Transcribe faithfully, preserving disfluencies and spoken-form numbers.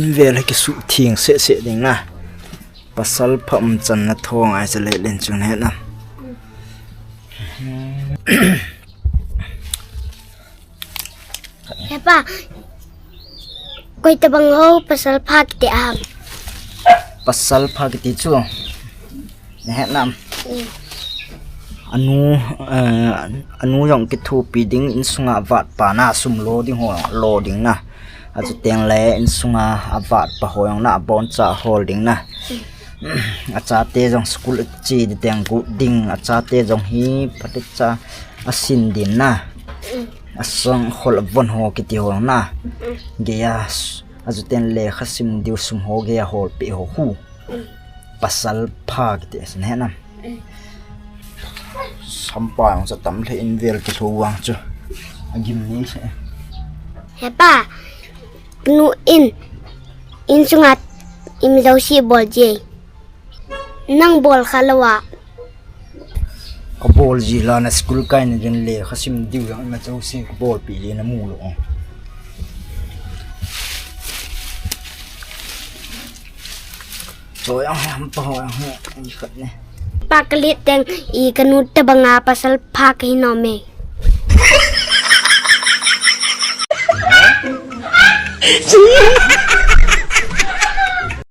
Vel hi kisuh theng seh seh ding na. Pasal pha umchan na thong ai sa le len chung he na. He pa, koi tabang ho pasal pha kiti ham? Pasal pha kiti chu. Na he nam. Mm. Anu, eh, anu jong kithopi ding, insunga vat pa na sum lo ding ho, lo ding na. Achu teng le insunga avat pa ho jong na, abon cha hol ding na. Achate jong school che di teng gu ding, achate jong hi phatecha asin din na. Asang khol avon ho kiti ho na. Geiya s-, achu teng le lekha sim diu sum ho geiya hol pe ho hu. Pasal pha kiti asin he nam. Sampa jong sa tam le in vel kilho vang chu. Agim ni se. He pa, nu in, insunga im jouse bol je. Nang bol kha lou a. Ka bol ji la na school kai na din lekha sim diu jong na jouse ka bol pi le na mu lo. Choi ang ham pa ho ang he, ang khat ne. Pa ka let teng i ka nu tabang a pasal pha ka hi nom e.